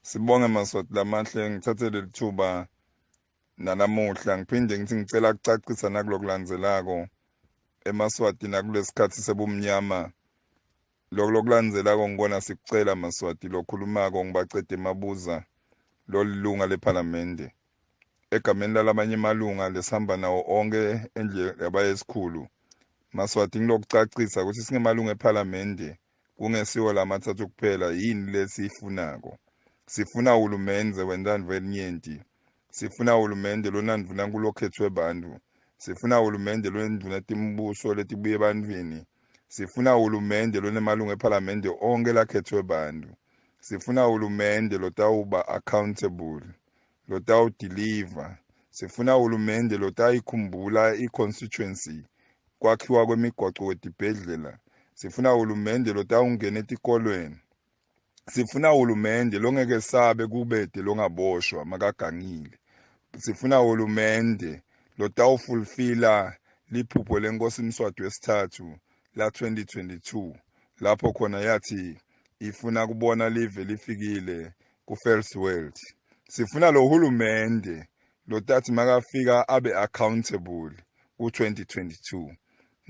Sibonge Maswati lamahle, ngithathe leli thuba nalamuhla ngiphinde ngithi ngicela kucacisa nakulokulandzelako emaSwati nakulesikhathi sebumnyama. Lokhu lokulandzelako ngibona sikucela Maswati, lokhulumako ngibacede mabuza lolilunga lephalamende egameni lalabanye amalunga lesihamba nawo onke endle yabayesikhulu. Maswati, ngilokucacisa ukuthi singemalunga ephalamende kungesiwo lamathathu kuphela. Yini lesiyifunako? Sifuna hulumende wentandvo elinyenti, sifuna hulumende lonandvuna kulokhethwe bantu, sifuna hulumende lonendvuna timbuso letibuye ebantwini, sifuna hulumende lonemalunga ephalamende onke lakhethwe bantu, sifuna hulumende lotawuba accountable, lotawudeliver, sifuna hulumende lotayikhumbula i-constituency, kwakhiwa kwemigwaco kwetibhedlela, sifuna hulumende lotawungena etikolweni, sifuna hulumende longeke sabe kubede longaboshwa makagangile, sifuna hulumende lotawufulfila liphupho lenkosi Mswati wesithathu la 2022, lapho khona yathi ifuna kubona live lifikile ku first world. Sifuna lo hulumende lotathi makafika abe accountable ku 2022.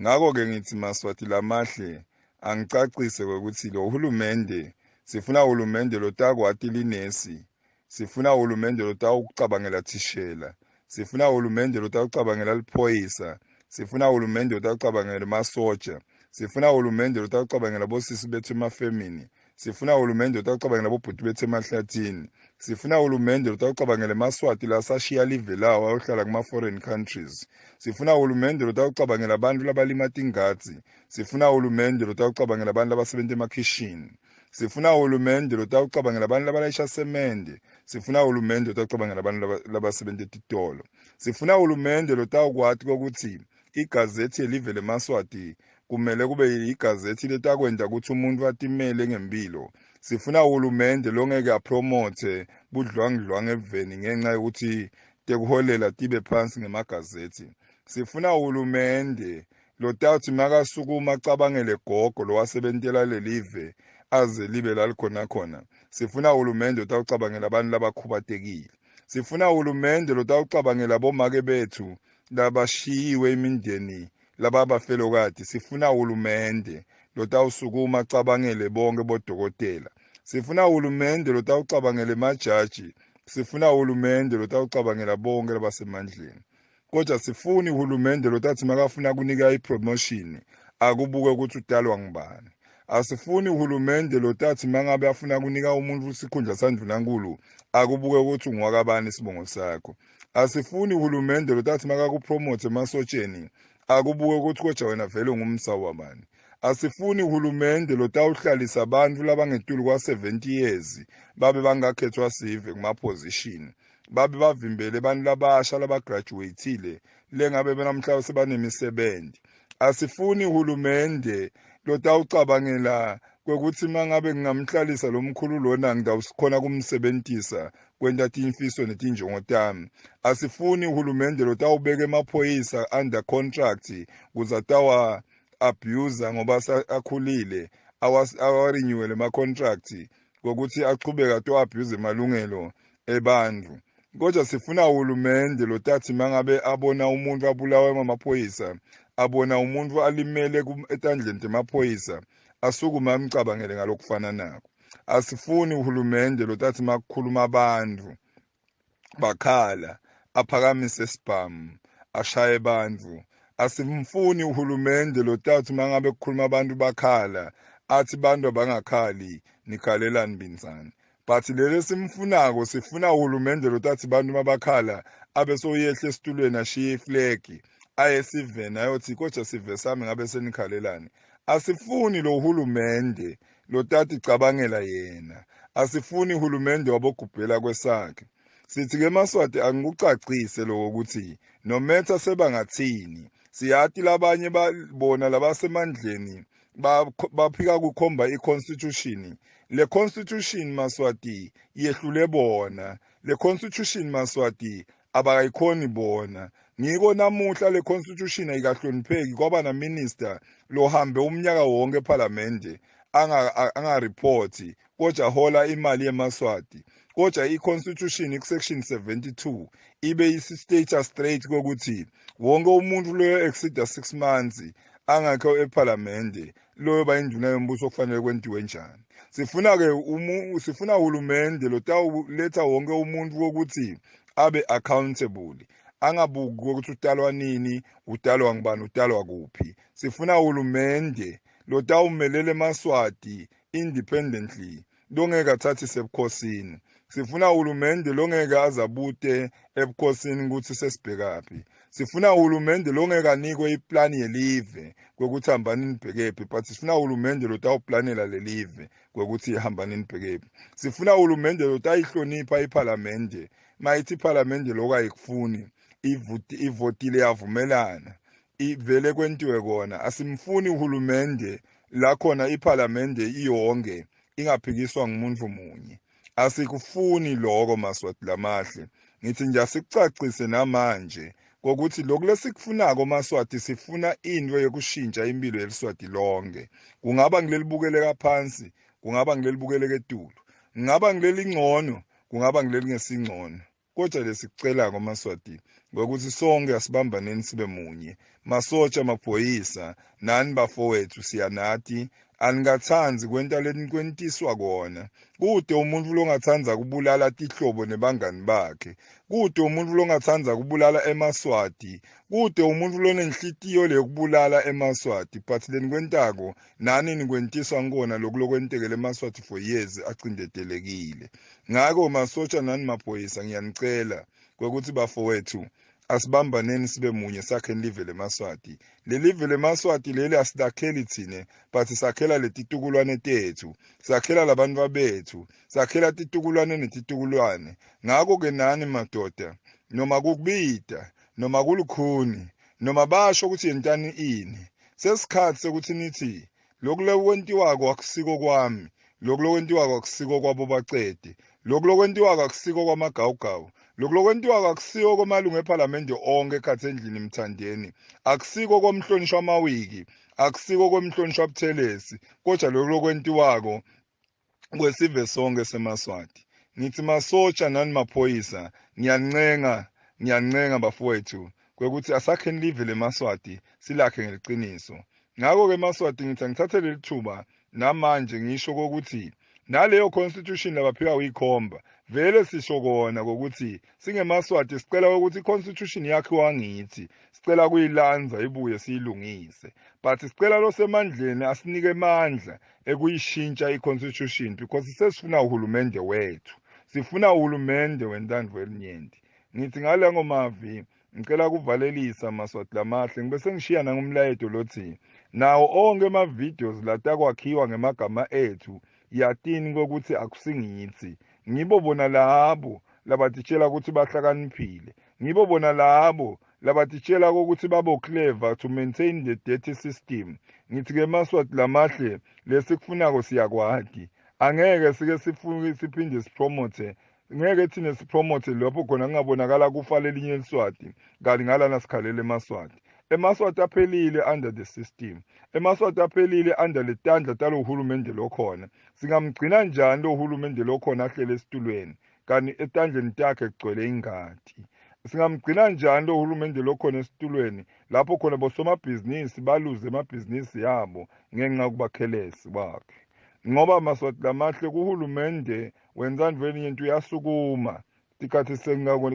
Ngakho-ke ngithi Maswati lamahle, angicacise kwekuthi lo hulumende, sifuna hulumende lotakwati linesi, sifuna hulumende lotawukucabangela thishela, sifuna hulumende lotawucabangela liphoyisa, sifuna hulumende lotawucabangela emasoja, sifuna hulumende lotawucabangela bosisi bethu emafemini, sifuna hulumende lotawucabangela bobhuti bethu emahlathini, sifuna hulumende lotawucabangela emaswati lasashiya live lawo ayohlala kuma-foreign countries, sifuna hulumende lotawucabangela abantu labalima tingadzi, sifuna hulumende lotawucabangela abantu labasebenta emakhishini, sifuna hulumende lotawucabangela abantu labalayisha semende, sifuna hulumende lotawucabangela abantu labasebenta etitolo, sifuna hulumende lotawukwati kokuthi igazethi yelive lemaswati kumele kube igazethi letakwenta ukuthi umuntu atimele ngempilo. Sifuna hulumende longeke apromote budlwangudlwangu eveni ngenxa yokuthi tekuholela tibe phansi ngemagazethi. Sifuna hulumende lotawuthi makasukuma acabangele gogo lowasebentela lelive aze libe lalikhona khona. Sifuna hulumende lotawucabangela abantu labakhubatekile. Sifuna hulumende lotawucabangela bomake bethu labashiyiwe imindeni lababafelokati. Sifuna hulumende lotawusukuma acabangele bonke bodokotela. Sifuna hulumende lotawucabangela emajaji. Sifuna hulumende lotawucabangela bonke labasemandleni. Kodwa sifuni uhulumende lotathi makafuna kunika ipromotion akubuke ukuthi udalwa ngubani. Asifuni uhulumende lotathi mangabe afuna kunika umuntu isikhundla sandvunankulu akubuke ukuthi ungwakabani isibongo sakho. Asifuni uhulumende lotathi makakupromote emasotsheni akubuke ukuthi kodwa wena vele ungumsa wabani. Asifuni uhulumende lotawuhlalisa abantu labangetulu kwa-70 years babe bangakhethwa sive kuma-position, babe bavimbele abantu labasha labagraduatile lengabe namhla sebanemisebenzi. Asifuni uhulumende lotawucabangela kwekuthi mangabe ngingamhlalisa lo mkhulu lona ngitawusikhona kumsebentisa kwenta timfiso netinjongo tami. Asifuni uhulumende lotawubeka emaphoyisa under contract kuze atawa abuse ngoba akhulile, awarenew lema contract kokuthi achubeka to abuse emalungelo ebantfu. Kodwa sifuna uhulumende lotathi mangabe abona umuntu abulawa emaphoyisa, abona umuntu alimele etandleni temaphoyisa, asukume amcabangele ngalokufana nako. Asifuni uhulumende lotathi makukhuluma abantu bakhala aphakamise sibhamu ashaye abantu. Asimfuni uhulumende lotathi mangabe kukhuluma abantu bakhala athi bantu abangakhali, nikhalelani binzani. But leli simfunako, sifuna uhulumende lotathi bantu mabakhala abe soyehla esitulweni, ashiye iflegi, aye siveni ayothi kodwa sive sami ngabe senikhalelani. Asifuni lo hulumende lotati cabangela yena. Asifuni uhulumende wabogubhela kwesakhe. Sithi ke Maswati, angikucacise lokho ukuthi nometha sebangathini, siyati labanye babona labasemandleni baphika kukhomba i-constitution. Le constitution Maswati yehlule bona. Le constitution Maswati abakayikhoni bona. Ngiko namuhla le constitution ayikahlonipheki, kwaba na minister lohambe umnyaka wonke eParliament. Angareporti kodwa hola imali yemaSwati, kodwa i-constitution ku-section 72 ibe isi-state straight kokuthi wonke umuntu loyo exceeda 6 months angekho ephalamende, loyo bayinduna yombuso, kufanele kwentiwe njani. Sifuna ke sifuna uhulumende lotawuletha wonke umuntu wokuthi abe accountable, angabuki ukuthi utalwa nini, utalwa ngubani, utalwa kuphi. Sifuna uhulumende lotawumelela emaSwati independently, longeke athathise ebukhosini. Sifuna uhulumende longeke azabute ebukhosini ukuthi sesibhekaphi. Sifuna uhulumende longeke anikwe iplani yelive kwekuthi hambani nibhekephi, but sifuna uhulumende lotawuplanela lelive kwekuthi hambani nibhekephi. Sifuna uhulumende lotayihlonipha iphalamende. Mayithi iphalamende lokho ayikufuni, ivotile, yavumelana, ivele kwentiwe kona. Asimfuni uhulumende la khona iphalamende iyonke ingaphikiswa ngumuntu munye. Asikufuni lokho, maSwati lamahle. Ngithi nje asikucacise namanje kokuthi lokhu lesikufunako maSwati, sifuna into yokushintsha impilo yeliswati lonke. Kungaba ngilelibukeleka phansi, kungaba ngilelibukeleka etulu, kungaba ngilelingcono, kungaba ngilelingesingcono, kodwa lesikucelako maSwati ngokuthi sonke asibambaneni sibe munye. Masotsha, maphoyisa, nani bafowethu, siyanathi aningatsandzi kwenta lenikwentiswa kona. Kude umuntu longatsandza kubulala tihlobo nebangani bakhe, kude umuntu longatsandza kubulala emaSwati, kude umuntu lonenhlitiyo leyokubulala emaSwati, but lenikwentako nani nikwentiswa ngikona lokhu lokwentekele emaSwati for years acindetelekile. Ngako masotsha nani maphoyisa, ngiyanicela kwekuthi bafowethu asibambaneni sibe munye, sakhe live lemaSwati. Lelive lemaSwati leli asilakheli thine, but sakhela letitukulwane tethu, sakhela labantu bethu, sakhela titukulwane netitukulwane. Ngako-ke nani madoda, noma kukubida, noma kulukhuni, noma basho ukuthi yentani ini, sesikhathi sekuthi nithi lokhu lokwentiwako akusiko kwami, lokhu lokwentiwako akusiko kwabo bacede, lokhu lokwentiwako akusiko kwamagawugawu, lokhu lokwentiwako akusiko kwamalungu ephalamende onke ekhathi endlini Mthandeni, akusiko komhlonishwa Mawiki, akusiko komhlonishwa Buthelezi, kodwa lokhu lokwentiwako kwesive sonke semaSwati. Ngithi masotsha nani maphoyisa, ngiyancenga, ngiyancenga bafowethu kwekuthi asakheni live lemaSwati, silakhe ngeliciniso. Ngakho-ke maSwati, ngithi angithathe leli thuba namanje ngisho kokuthi naleyo constitution labaphika kuyikhomba, vele sisho kona kokuthi singemaSwati sicela ukuthi i-constitution yakhiwa ngithi, sicela kuyilanza ibuye siyilungise, but sicela losemandleni asinike amandla ekuyishintsha i-constitution, because sesifuna uhulumende wethu, sifuna uhulumende wentandvo elinyenti. Ngithi ngale mavi ngicela kuvalelisa, maSwati lamahle, ngibe sengishiya nangumlayeto lothi nawo onke ama-videos latakwakhiwa ngemagama ethu, yatini kokuthi akusingithi, ngibo bona labo labatitshela ukuthi bahlakaniphile, ngibo bona labo labatitshela kokuthi babo clever to maintain the dirty system. Ngithi-ke maSwati lamahle, lesikufunako siyakwati. Angeke sike sifuke siphinde sipromote, ngeke thine sipromote lapho khona kungabonakala kufa lelinye liswati, kanti ngalana sikhalela emaSwati. EmaSwati aphelile under the system, emaSwati aphelile under letandla talo hulumende lokhona. Singamgcina njani lo hulumende lokhona ahlele esitulweni kanti etandleni takhe kugcwele ingati? Singamgcina njani lo hulumende lokhona esitulweni lapho khona bosomabhizinisi baluze emabhizinisi yabo ngenxa yokuba careless kwakhe? Ngoba maSwati lamahle, kuhulumende wenzandvo elinyenti uyasukuma tikhathi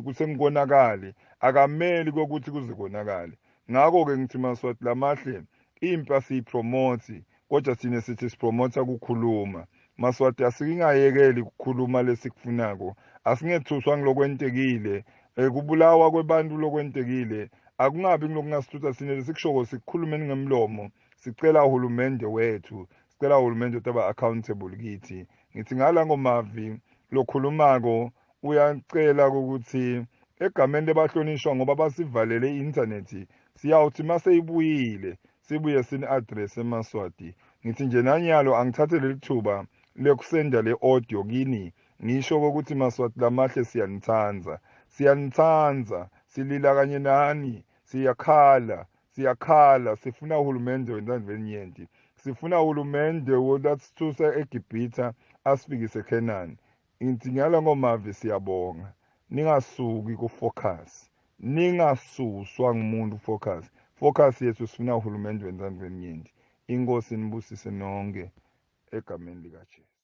kusengikonakali, akameli kokuthi kuze konakale. Ngakho-ke ngithi maSwati lamahle, impi asiyipromothi, kodwa thina sithi sipromotha kukhuluma. MaSwati, asingayekeli ukukhuluma lesikufunako, asingethuswa ngilokwentekile, kubulawa kwebantu lokwentekile akungabi ngilokungasithutha. Sine lesikushoko sikukhulumeni ngemlomo, sicela uhulumende wethu, sicela uhulumende ukuthi aba accountable kithi. Ngithi ngala ngomavi lokhulumako uyacela ukuthi egameni lebahlonishwa, ngoba basivalele i-inthanethi, siyawuthi maseyibuyile sibuye sini-address emaSwati. Ngithi nje nanyalo angithathe leli thuba lekusenda le audio kini, ngisho kokuthi maSwati lamahle, siyanithandza, siyanithandza, silila kanye nani, siyakhala, siyakhala, sifuna uhulumende wentandvo elinyenti. Sifuna hulumende wolasisusa eGibhitha asifikise eKhenani. Ngithi ngala mavi, siyabonga. Ningasuki ku-focus, ningasuswa ngumuntu. Focus yethu, sifuna uhulumende wentsandvo yenyenti. Inkosi nibusise nonke egameni likaJesu.